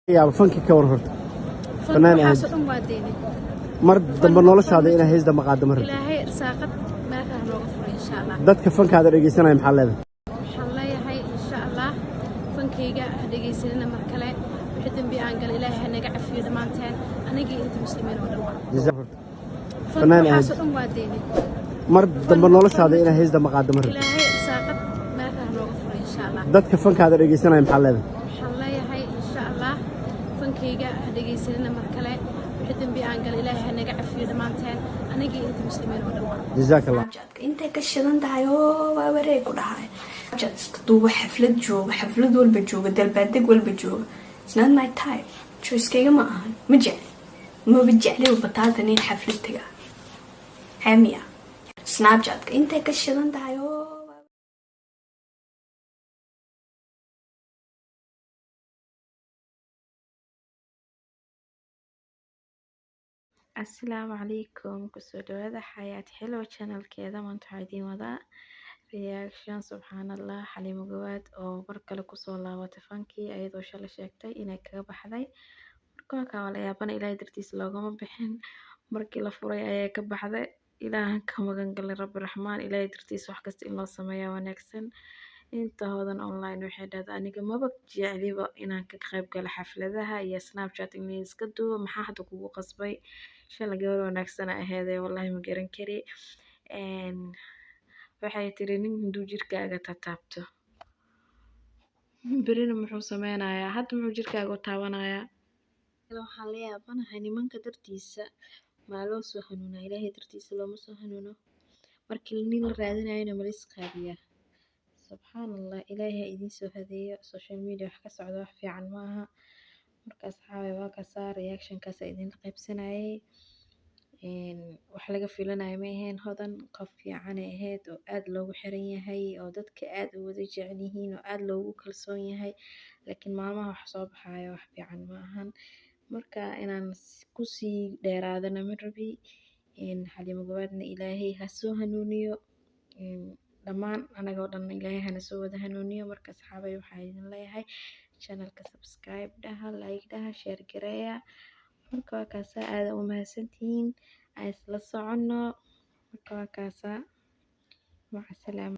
Yaaba fanki ka war horta. Fanka Fanaan ahayd. Waxaasoo dhan waa deynay. Mar dambe noloshaada inaa hees dambe qaado ma rabtid? Ilaahay irsaaqad meel kale nooga furay, insha Allah. Dadka fankaada dhegeysanaya maxaa leedahay? Waxaan leeyahay, insha Allah, fankayga ha dhegaysanina mar kale. Wixii dembi aan galay, Ilaahay ha naga cafiyo dhammaanteen, anigii inta muslimiin oo dhan. Horta. Fanka Fanaan ahayd. waxaasoo dhan waa deynay. Mar dambe noloshaada inaa hees dambe qaado ma rabtid? Ilaahay irsaaqad meel kale nooga furay, insha Allah. Dadka fankaada dhegeysanaya maxaa leedahay? Waxaan leeyahay, insha Allah, fankayga ha dhegaysanina mar kale. Wixii dembi aan galay, Ilaahay ha naga cafiyo dhammaanteen, anigii inta muslimiin oo dhan. Jazaak Allah. Snapchatka intay ka shidan tahay oo waa wareeg ku dhahay. Snapchat iska duuba, xaflad jooga, xaflad walba jooga, dalbaadeg walba jooga. It's not my type, choicekayga ma ahan, ma jecli, maba jecli bataatan in xaflad taga xaamiya. Snapchatka intay ka shidan tahay oo waa Asalaamu calaykum, kusoo dhawaada Xayaat Xilo channelkeeda. Maanta waxaa idiin wadaa reaction. Subxaan Allah, Xaliimo Gobaad oo mar kale kusoo laabatay fankii, ayadoo shalay sheegtay inay kaga baxday. Marka waa waa la yaabana, Ilaahay dartiis loogama bixin. Markii la furay ayay ka baxday. Ilaahan ka magan galay Rabbi Raxmaan. Ilaahay dartiis wax kasta in loo sameeyaa wanaagsan. Inta Hodan Online waxay dhahday, aniga maba jecliba inaan ka qayb galo xafladaha iyo Snapchat in la iska duubo. Maxaa hadda kugu qasbay? Shalay gabar wanaagsan aheedee, wallahi ma garan kari. Waxay tiri, nin haduu jirkaaga tataabto, berina muxuu sameynayaa? Hadda muxuu jirkaaga u taabanayaa? Waxaan la yaabanahay, nimanka dartiisa maa loo soo hanuunaa? Ilaahay dartiisa looma soo hanuuno. Markii nin la raadinayona ma la isqaabiyaa? Subxaan Allah, Ilaahay ha idiin soo hadeeyo. Social media wax ka socda wax fiican maaha. Marka asxaabi, waa kasaa reactionkaas idinla qaybsanayay. Wax laga filanayo ma ahayn. Hodan qof fiican ay ahayd oo aad loogu xiran yahay, oo dadka aad u wada jecel yihiin, oo aad loogu kalsoon yahay, laakiin maalmaha wax soo baxayo wax fiican ma ahan. Marka inaan kusii dheeraadana ma rabi. Xaliimo Gobaadna Ilaahay ha soo hanuuniyo, dhammaan anagoo dhan Ilaahay hana soo wada hanuuniyo. Marka asxaabay, waxaa idin leeyahay channelka subscribe dhaha, like dhaha, share gareeya. Marka waa kaasaa, aada u mahadsantihiin, aan isla soconno. Marka waa kaasaa, maca salaama.